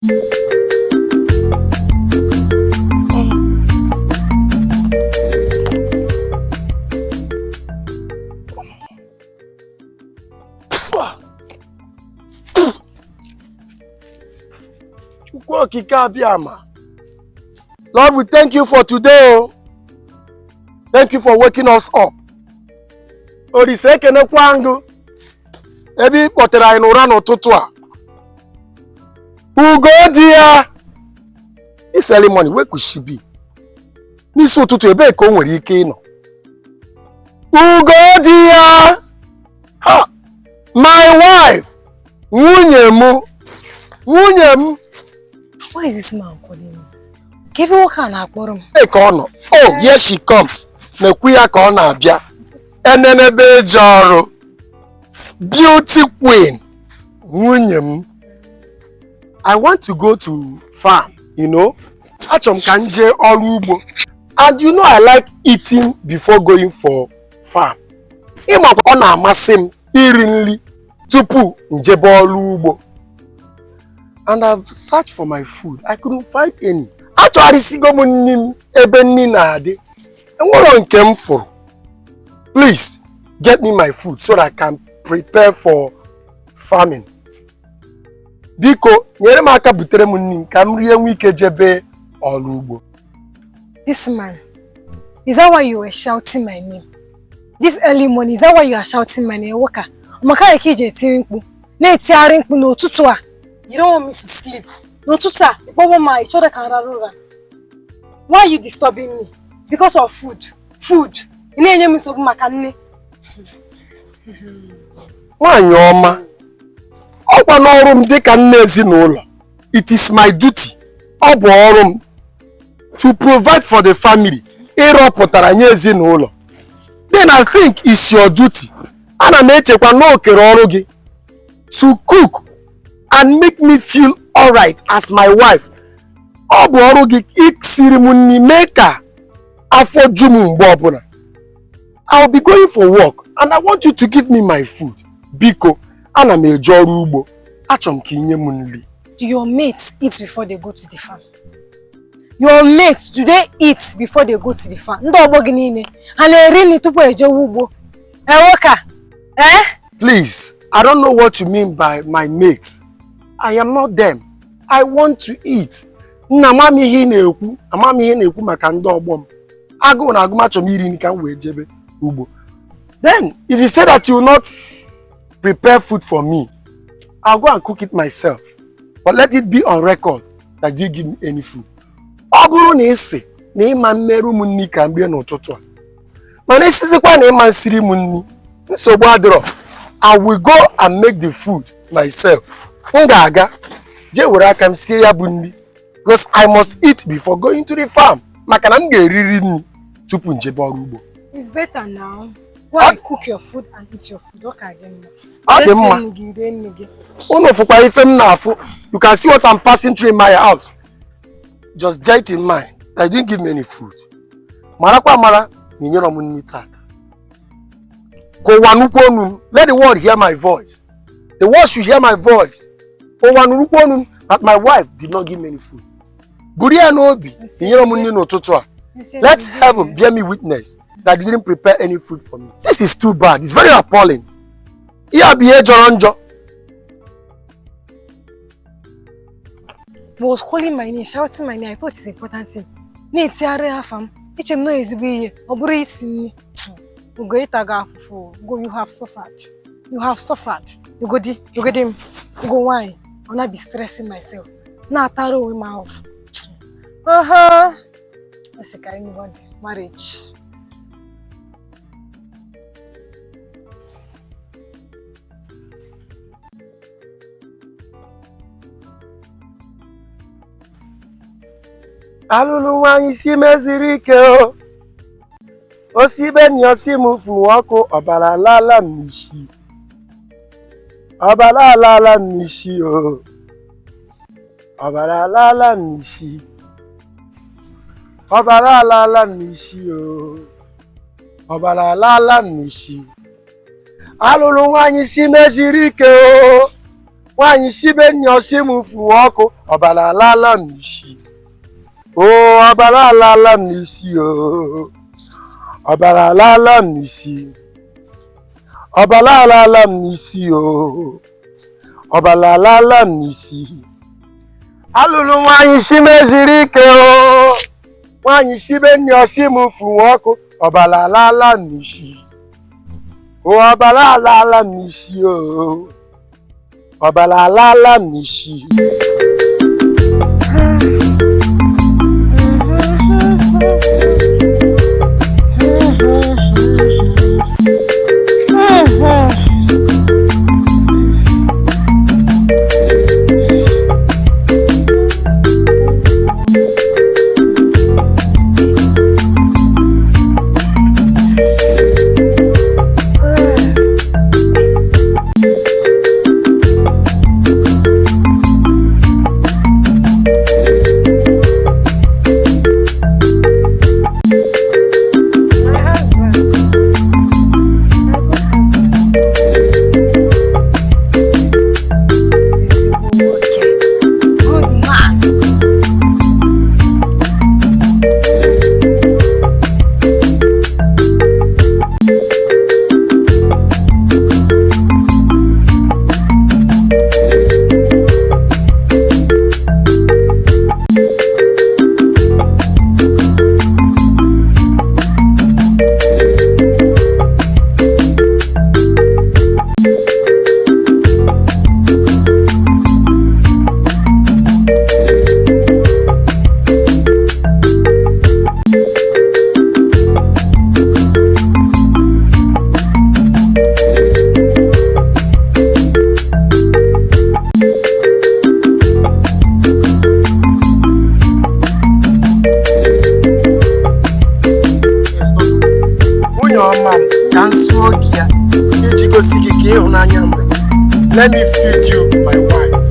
Chukwu Okike Abịama. Lord, we thank you for today, oh. Thank you for waking us up. Olise, ekenekwa ngụ ebe ị kpọtere anyị n'ụra n'ụtụtụ a. Ugo di ya. This early morning, where could she be? N'isi ụtụtụ, ebee ka o nwere ike ịnọ? Ugo di ya. Ha! My wife! Nwunye m! Nwunye m! Why is this man calling me? Ka ebe nwoke a na-akpọrọ m. Ebee ka ọ nọ? Oh, here she comes. Na-ekwu ya ka ọ na-abịa. Enenebe eje ọrụ. Beauty queen. Nwunye m. I want to go to farm. Achọrọ m ka m jee ọrụ ugbo. And you know I like eating before going for farm. Ịmakwa ọ na-amasị m iri nri tupu m jebe ọrụ ugbo. And I've searched for my food. I couldn't find any. Achọgharịsigo m nri m ebe nri na-adị. Enwero nke m fụrụ. Please get me my food so that I can prepare for farming. Biko, nyere m aka butere m nri m ka m rie, nwee ike jebe ọrụ ugbo. This man, is that why you were shouting my name? This early morning, is that why you are shouting my name? Nwoke a, maka ka iji eti mkpu, na-etigharị mkpu n'ụtụtụ a. You don't want me to sleep. N'ụtụtụ a, ịkpọgbọ ma ị chọrọ ka m rahụ ụra. Why are you disturbing me? Because of food. Food. Ị na-enye m nsogbu maka nne. Nwaanyị ọma, ọkwa n'ọrụ m dịka nne ezinụlọ. It is my duty. Ọ bụ ọrụ m to provide for the family. Ịrọpụtara nye ezinụlọ. Then I think it's your duty. Ana m echekwa na okere ọrụ gị to cook and make me feel alright as my wife. Ọ bụ ọrụ gị isiri m nri, mee ka afọ ju m mgbe ọbụla. I'll be going for work and I want you to give me my food. Biko, ana m eje ọrụ ugbo. Achọrọ m ka ị nye m nri. Do your mates eat before they go to the farm? Your mates, do they eat before they go to the farm? Ndị ọgbọ gị niile, ha na-eri nri tupu ejewe ugbo? Eh, nwoke a? Eh? Please, I don't know what you mean by my mates. I am not them. I want to eat. Nna, ama m ihe ị na-ekwu, ama m ihe ị na-ekwu maka ndị ọgbọ m. Agụụ na agụ m, achọrọ m iri nri ka m wee jebe ugbo. Then, if you say that you will not prepare food for me, I'll go and cook it myself. But let it be on record that you give me any food. Ọ bụrụ na ị sị na ịma mmerụ m nri ka m rie n'ụtụtụ a, mana isizikwa na ịma nsiri m nri, nsogbu adịrọ. I will go and make the food myself. M ga-aga jee were aka m sie ya bụ nri, because I must eat before going to the farm. Maka na m ga-eriri nri tupu njebe ọrụ ugbo. It's better now. Go and cook your food and eat your food. Ọ ka gị mma. Ọ dị mma. Jee sie nri gị, rie nri gị. Unu fụkwa ife m na-afụ. You can see what I'm passing through in my house. Just bear it in mind that you didn't give me any food. Marakwa mara na inyere m nri tata. Ka ụwa nụkwa onu m. Let the world hear my voice. The world should hear my voice. Ụwa nụrụkwa onu m that my wife did not give me any food. Buru ya n'obi na inyere m nri n'ụtụtụ a. Let heaven bear me witness that you didn't prepare any food for me. This is too bad. It's very appalling. Ihe a bụ ihe jọrọ njọ. He was calling my name, shouting my name. I thought it's important thing. Na-etigharị afa m. Iche m nọ ezigbo ihe. Ọ bụrụ isi nri. Ugo, ịtago afụfụ. Ugo, you have suffered. You have suffered. Ugodi, ugodi m. Ugo nwanyị. Ọ na be stressing myself. Na-atara onwe m ahụfụ. Ọha. Ọ sị ka anyị dị marriage. Alụlụ nwaanyị si meziri ike o osibe na osi m fụ ọkụ, ọbara alala m n'isi, ọbara alala m n'isi o, ọbara alala m n'isi, ọbara alala m n'isi o, ọbara alala m n'isi. Alụlụ nwaanyị si meziri ike o. Nwaanyị shibe nni ọ sị m fuwe ọkụ, ọbara alaala m n'isi. O ọbara alaala m n'isi o. Ọbara alaala m n'isi. Ọbara alaala m n'isi o. Ọbara alaala m n'isi. Alụrụ nwaanyị sị m ezuru ike o. Nwaanyị shibe nni ọ sị m fuwe ọkụ, ọbara alaala m n'isi. O ọbara alaala m n'isi o. Ọbara alaala m n'isi. My husband. My good husband. Ezigbo nwoke. Good man. Nwunye ọma m, ka m sụọ gị ya iji gosi gị ka ịhụnanya m. Let me feed you, my wife.